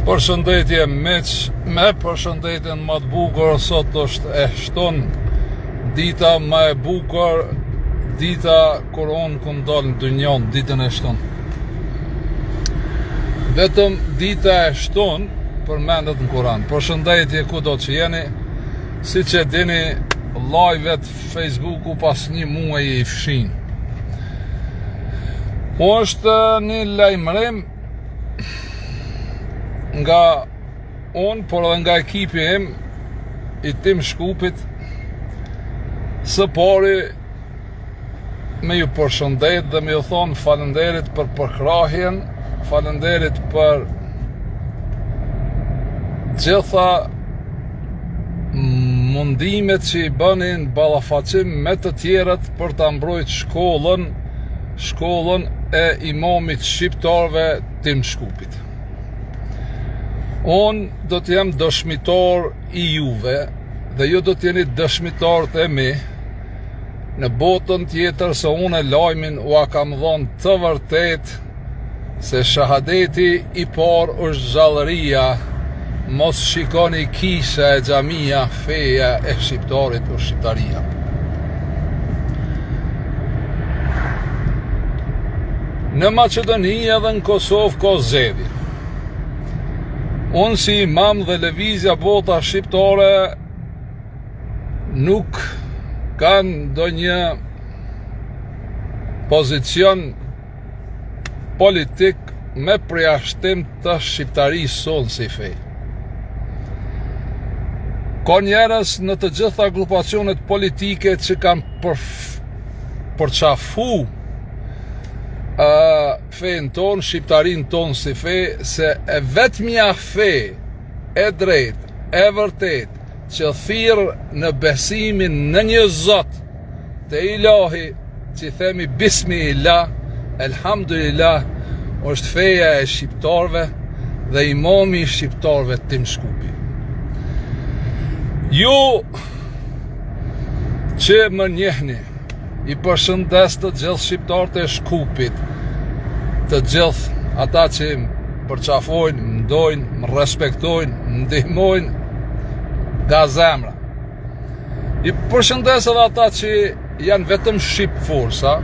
Përshëndetje miq, me përshëndetjen më të bukur sot është e shtunë, dita më e bukur, dita kur unë kum dalë në dynja, ditën e shtunë. Vetëm dita e shtunë përmendet në Kuran. Përshëndetje kudo që jeni, siç e dini, live-et Facebooku pas një muaji i fshin. Është një lajmërim nga unë, por edhe nga ekipi im i Tim Shkupit, së pari me ju përshëndet dhe me ju thonë falënderit për përkrahjen, falënderit për gjitha mundimet që i bëni në ballafaqim me të tjerët për ta mbrojt shkollën, shkollën e imamit shqiptarëve Tim Shkupit. Unë do të jem dëshmitar i juve dhe ju do të jeni dëshmitarët e mi në botën tjetër se unë lajmin ua kam dhonë të vërtetë Se shahadeti i parë është gjallëria, mos shikoni kisha e xhamia, feja e shqiptarit është shqiptaria. Në Maqedoni edhe në Kosovë ka zgjedhje. Unë si imam dhe lëvizja bota shqiptare nuk kanë ndonjë pozicion politik me përjashtim të shqiptarisë sonë si fe. Ka njerëz në të gjitha grupacionet politike që kanë për, përqafu uh, fenë tonë, shqiptarinë tonë si fe, se e vetmja fe e drejtë, e vërtetë, që thirr në besimin në një zot, Te ilahi që i themi bismillah, elhamdulillah, është feja e shqiptarëve dhe imami i shqiptarëve Tim Shkupi. Ju që më njehni, i përshëndes të gjithë shqiptarët e Shkupit, të gjithë ata që më përqafojnë, më dojnë, më respektojnë, më ndihmojnë nga zemra. I përshëndes edhe ata që janë vetëm shqipfolsa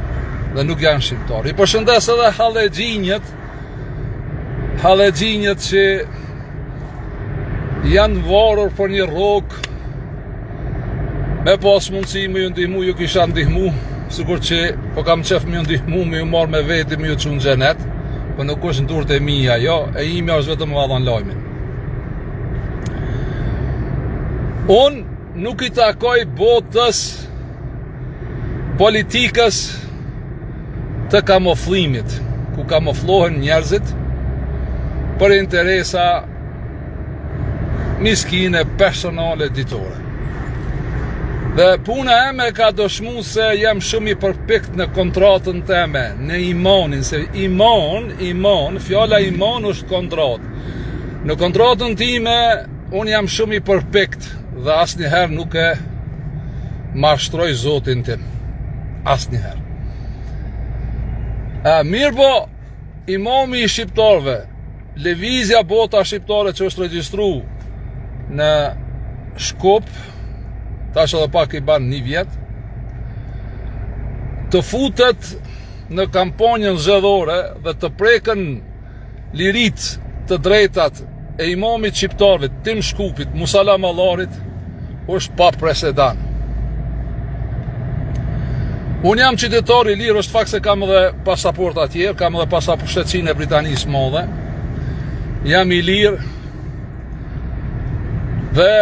dhe nuk janë shqiptarë. I përshëndes edhe hallexhinjët, hallexhinjët që janë varur për një rrogë me pas mundësi me ju ndihmu, ju kisha ndihmu, sikur që po kam qef me ju ndihmu, me ju marrë me veti, me ju çu në xhenet, po nuk është në durt e mia, jo, e imja është vetëm me ua dhonë lajmin. Unë nuk i takoj botës politikës të kamoflimit, ku kamoflohen njerëzit për interesa miskine personale ditore. Dhe puna eme ka dëshmu se jam shumë i përpikt në kontratën teme, në imanin, se iman, iman, fjala iman është kontratë. Në kontratën time, unë jam shumë i përpikt dhe asnjëherë nuk e mashtroj zotin tim. Asnjëherë. E, mirëpo, imami i shqiptarëve, lëvizja bota shqiptare që është regjistru në Shkup, tash edhe pak i ban një vjet, të futet në kampanjën zgjedhore dhe të preken Liritë, të drejtat e imamit shqiptarëve, Tim Shkupit, Musa Lamallarit, është pa presedan. Unë jam qytetar i lirë, është fakt se kam edhe pasaporta tjerë, kam edhe pasaportë shtetësinë e Britanisë Madhe. Jam i lirë dhe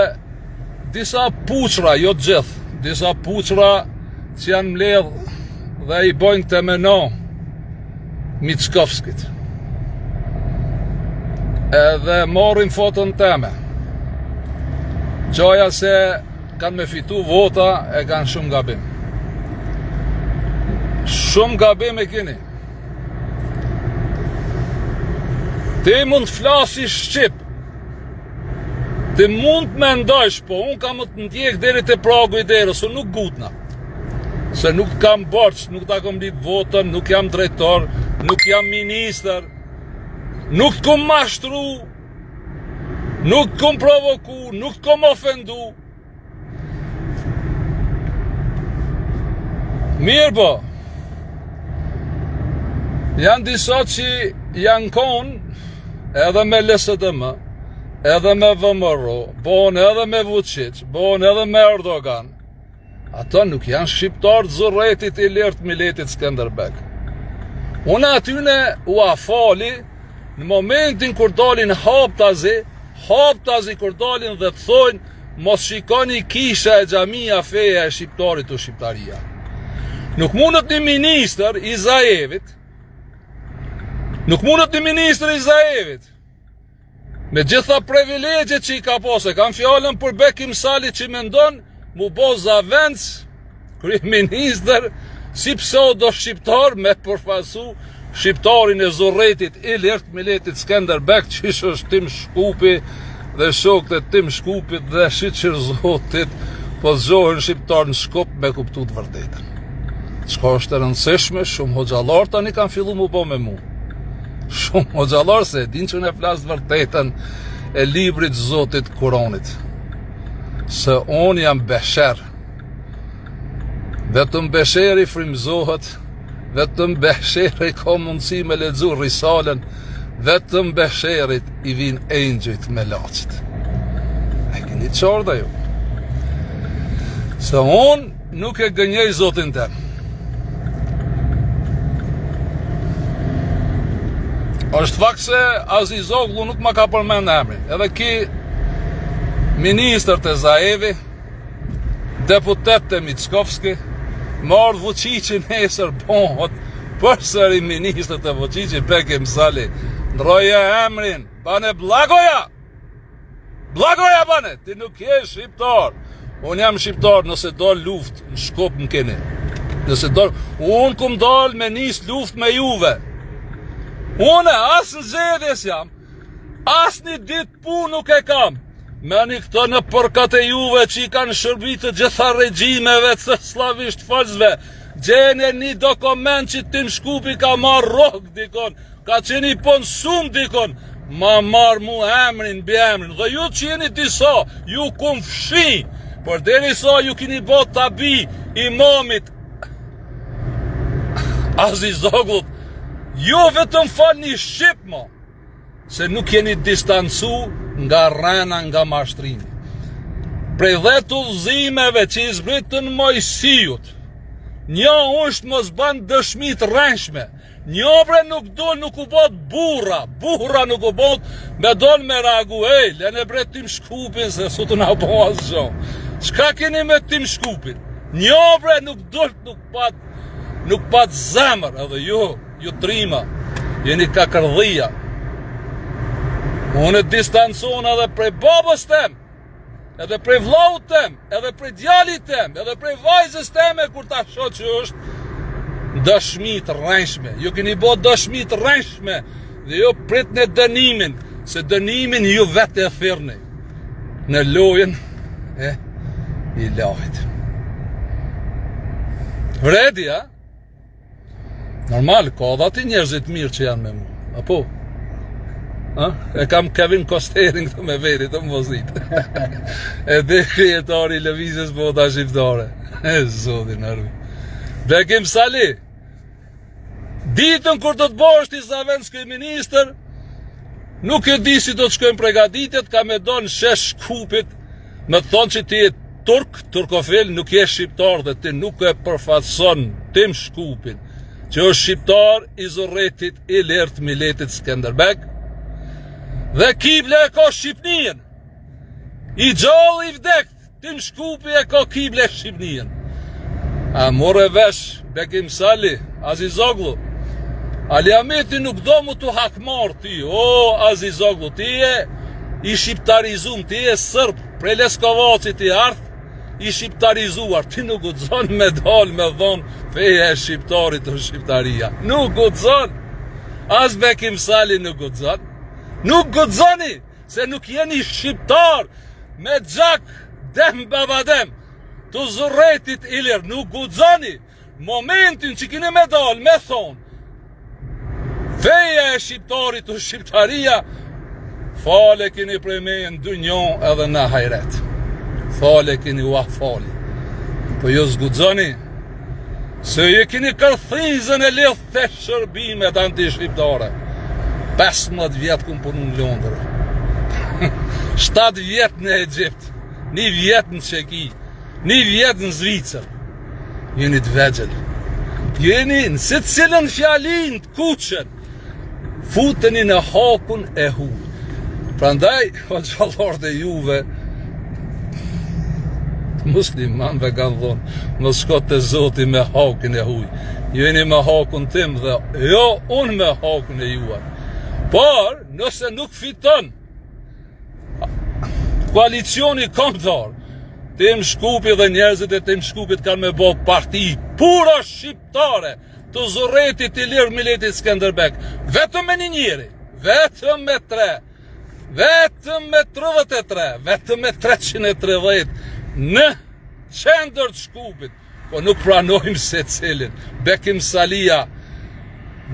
disa puçra, jo të gjithë, disa puçra që janë mbledh dhe i bojnë temena Mickovskit. Edhe marrin foton teme. Gjoja se kanë me fitu vota e kanë shumë gabim. Shumë gabim e kini. Ti mund të flasish shqip. Ti mund të mendojsh, po unë kam me të ndjek deri te pragu i derës, unë nuk ngutna. Se nuk kam borxh, nuk ta kom lyp votën, nuk jam drejtor, nuk jam ministër, nuk të kom mashtru. Nuk të kom provoku, nuk të kom ofendu. Mirëpo, janë disa që janë konë edhe me LSDM, edhe me VMRO, bon edhe me Vučić, bon edhe me Erdogan. Ata nuk janë shqiptarë të zurretit ilir të miletit Skenderbeg. Unë atyne ua fali në momentin kur dalin haptazi, haptazi kur dalin dhe të thojnë mos shikoni kisha e xhamia feja e shqiptarit o shqiptaria. Nuk mundet një ministër i Zaevit, nuk mundet një ministër i Zaevit, Me gjitha privilegjet që i ka pasë, e kam fjalën për Bekim Sali që mendon mu bo zavendës kryeministër si pseudo shqiptar me përfaqësu shqiptarin e zurretit ilir të miletit Skenderbeg që është Tim Shkupi dhe shokët e Tim Shkupit dhe shyqyr zotit po zgjohen shqiptarë në Shkup me kuptu të vërtetën. Çka është e rëndësishme, shumë hoxhallarë tani kanë fillu mu bo me mu. Shumë hoxhallarë se e din që unë e flas të vërtetën e librit Zotit Kuranit. Se unë jam besher. Vetëm besheri frymëzohet, vetëm besheri ka mundësi me lexu risalen, vetëm besherit i vijnë engjëjt melaqet. E keni qartë ju. Se unë nuk e gënjej Zotin tem. Është fakt se Azizoglu nuk ma ka përmend emrin. Edhe ki ministër te Zaevi, deputet te Mickovski, me ardhë Vučići nesër bohet përsëri ministër te Vučići, Bekim Sali, ndrroje emrin, bane Blagoja! Blagoja bane, ti nuk je shqiptar. Unë jam shqiptar, nëse do luft në Shkup më keni. Nëse do, unë kum dal me nis luft me juve. Unë as në zgjedhje s'jam, as një ditë punë nuk e kam. Merrni këto nëpërkat e juve që i kanë shërby të gjitha regjimeve të sllavisht folësve. Gjene një dokument që Tim Shkupi ka marrë rrogë dikon, Ka qenë i punsum dikon, ma marrë mu emrin, mbiemrin, dhe ju që jeni disa, ju kum fshi, përderisa ju kini bo tabi imamit Azizoglut, ju vetëm falni shqip mo, se nuk jeni distancu nga rrena nga mashtrimi. Prej dhetë udhëzimeve që i zbritën Mojsiut, një është mos ban dëshmi të rrenshme, Një bre nuk dol nuk u bot burra, burra nuk u bot, me dol me reagu, ej, lene bre Tim Shkupin se s'o tu na bo asgjo. Çka keni me Tim Shkupin? Një bre nuk dol, nuk pat, nuk pat zemër, edhe ju, ju trima, jeni kakërdhia. Unë distancohna edhe prej babës tem, Edhe prej vllaut tem, edhe prej djalit tem, edhe prej vajzës teme kur ta shoh që është dëshmi të rrejshme. Ju keni bo dëshmi të rrejshme dhe ju pritne dënimin, se dënimin ju vetë e thirrni në lojën e ilahit. Vredi, a? Normal, ka edhe aty njerëz të mirë që janë me mu. Apo? A? E kam Kevin Costnerin këtu me veti të më vozit. Edhe kryetari i lëvizjes Bota Shqiptare. E, zoti na rujt. Bekim Sali, ditën kur do të bëhesh ti zavendëskryeministër, nuk e di si do të shkojnë pregaditjet, ka me dal në shesh Shkupit, Me të thonë që ti je turk, turkofil, nuk je shqiptar dhe ti nuk e përfaqëson Tim Shkupin, që është shqiptar i zurretit ilir të miletit Skenderbeg, dhe kible e ka Shqipnien, i gjallë i vdekt, Tim Shkupi e ka kible Shqipnien. A more vesh, Bekim Sali, Azizoglu, Ali Ahmeti nuk do mu t'u hakmarr ty, o Azizoglu, ti je i shqiptarizum, ti je sërb, prej Leskovacit i ardh, i shqiptarizuar, ti nuk guxon me dal me thonë feja e shqiptarit o shqiptaria. Nuk guxon, as Bekim Sali nuk guxon, nuk guxoni, se nuk jeni shqiptar me gjak dem babadem, të zurretit ilir, nuk guxoni, momentin që kini me dal, me thonë, feja e shqiptarit o shqiptaria, Falë keni prej meje në dynjo edhe në ahiret. Falë keni ua fali. Po ju s'guxoni, se ju keni kërthizën e lidhë te shërbimet antishqiptare. 15 vjet kum punu në Londër. 7 vjet në Egjipt, një vjet në Çeki, një vjet në Zvicër. Jeni të vegjël. Jeni në secilën fjali të kuqen. Futeni në hakun e huj. Prandaj, hoxhallarët e juve, të muslimanëve kanë thonë, mos shko te Zoti me hakun e huj. Ju jeni me hakun tim dhe jo unë me hakun e juaj. Por, nëse nuk fiton koalicioni kombëtar, Tim Shkupi dhe njerëzit e Tim Shkupit kanë me bo parti pura shqiptare, të zurretit ilir miletit Skenderbeg, vetëm me një njeri, vetëm me tre, vetëm me 33, vetëm me 330, në qendër të Shkupit, po nuk pranojmë secilin, Bekim Salia,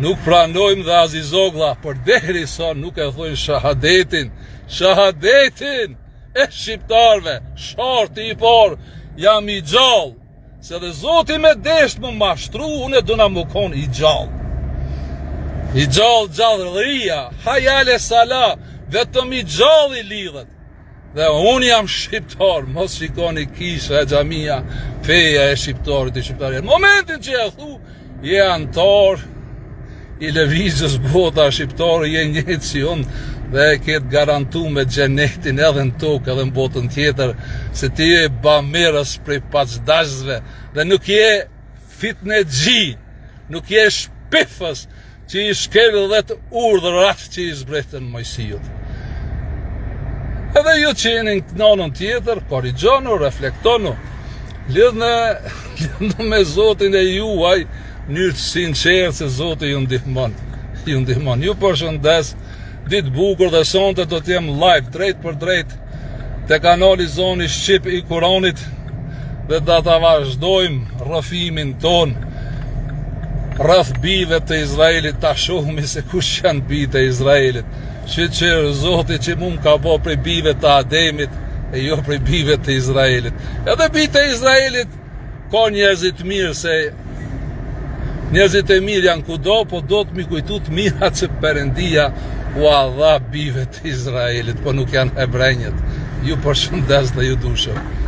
nuk pranojmë dhe Azizoglla, përderisa nuk e thojnë shahadetin, shahadetin e shqiptarve, sharti i parë, jam i gjallë, Se dhe zoti me desht me mashtru, unë e duna me kon i gjallë. I gjallë gjallëria, hajje ale sala, vetëm i gjallë i lidhet. Dhe unë jam shqiptar, mos shikoni kisha e xhamia, feja e shqiptarit i shqiptarit. Në momentin që e thu, Je anëtar i lëvizjes bota shqiptare, je njëjtë si unë dhe e ke të garantume xhenetin edhe në tokë edhe në botën tjetër, se ti je bamirës prej paqdashësve dhe nuk je fitnexhi, nuk je shpifës që i shkel dhetë urdhërat që i zbritën Mojsiut. Edhe ju që jeni në anën tjetër, korrigjonu, reflektonu, lidhne, lidhne me Zotin e juaj, n'mënyrë të sinqertë se Zoti ju ndihmon, ju ndihmon. Ju përshëndes, ditë bukur dhe sonte do t'jem live, drejtpërdrejt, te kanali Zoni Shqip i Kuranit dhe do ta vazhdojmë rrëfimin tonë rreth bijve të Izraelit ta shohmi se kush janë bijtë e Izraelit. Shyqyr Zoti që mu më ka bo prej bijve të Ademit e jo prej bijve të Izraelit. Edhe bijtë e Izraelit ka njerëz të mirë se njerëzit e mirë janë kudo, po do të m'i kujtu të mirat që Perëndia ua dha bijve të Izraelit, po nuk janë hebrenjët. Ju përshëndes dhe ju du shumë.